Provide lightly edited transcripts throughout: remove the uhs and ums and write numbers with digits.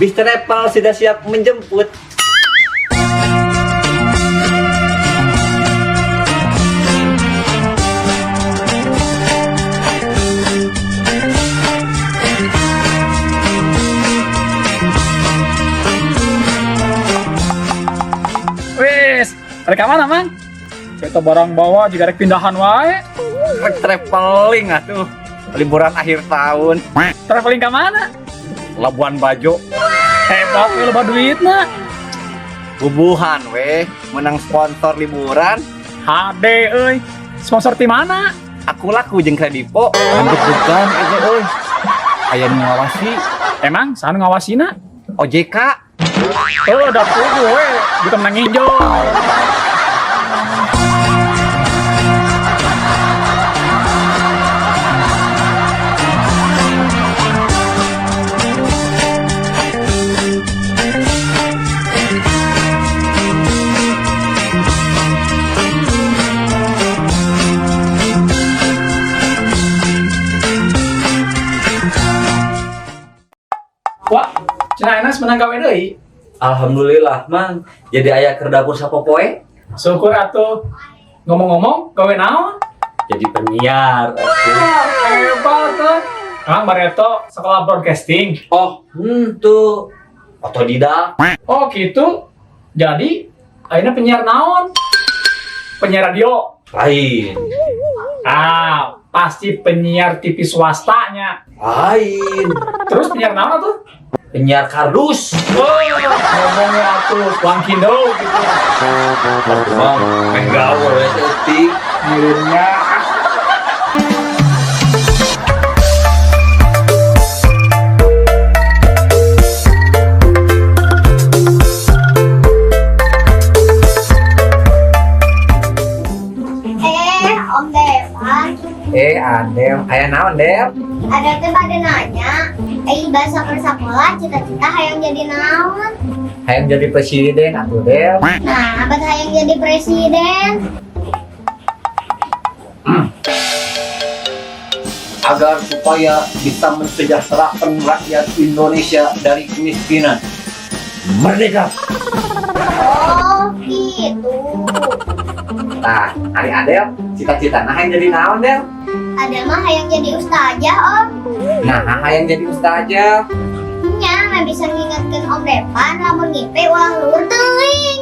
Bis travel sudah siap menjemput. Wis, rek ka mana, Mang? Kita barang bawa juga rek pindahan wae. Rek traveling atuh. Liburan akhir tahun. Traveling ka mana? Labuan Bajo. Hebat we loba duitna. Bubuhan weh, menang sponsor liburan. HD euy. Sponsor ti mana? Akulaku jeung Kredivo. Deg-degan eta euy. Aya nu ngawasi. Emang saha nu ngawasina? OJK. Oh, da puguh we, bukan menang hijau. Wah, cenah enas menang gawe deui. Alhamdulillah, Mang. Jadi aya keur dapur sapopoe. Syukur atuh. Ngomong-ngomong, gawe naon? Jadi penyiar. Wah, hebat tuh. Emang Bareto sekolah broadcasting. Oh, tuh. Otodidak. Oh gitu. Jadi, akhirnya penyiar naon? Penyiar radio. Lain. Ah, pasti penyiar TV swastanya. Lain. Terus penyiar naon tuh? Penyiar kardus. Oh, ngomongnya tuh Wangkindo gitu. Mang, meh gaul we seeutik. Ngirimnya. Eh, Om Dewan, Eh, Adel, aya naon, Del? ada teh pada nanya, eh bahasa persekolah cita-cita hayang jadi naon? Hayang jadi presiden atuh, Del. Nah, abad hayang jadi presiden. Agar supaya bisa mensejahterakan rakyat Indonesia dari kemiskinan. Merdeka. Oh, gitu. Nah, ari Adel, cita-cita nah hayang jadi naon, Del? Ada mah hayang jadi ustazah, Om. Nah, hayang jadi ustazah. Nya, mah bisa ngingetkeun Om Depan lamun ngipe ulah luhur teuing.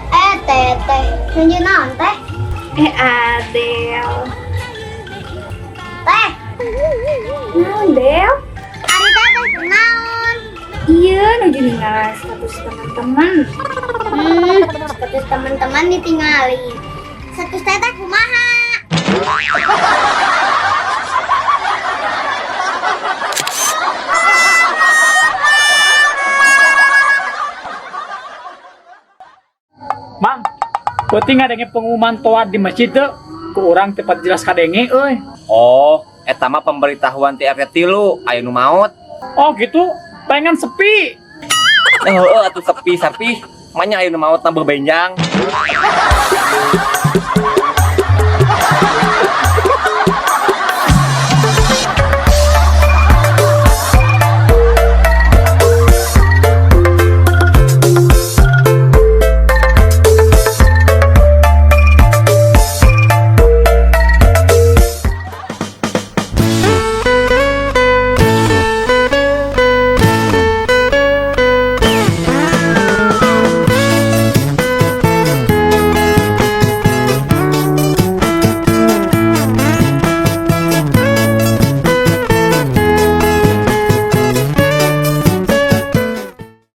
Eh, teh, teh, nuju naon teh? Eh, Adel. Teh, Naon, Del? ari teh teh naon? Iya, nuju ninggal status teman-teman. Status teman-teman ditinggali. Status teteh kumaha? Mang, peuting ngadenge pengumuman toat di masjid teu? Ku urang tepat jelas kadenge euy. Oh, eta mah pemberitahuan ti RT 3, aya nu maot. Oh gitu, pengen sepi. Heeh, atuh sepi sapi. Manya aya nu maot nambah benjang.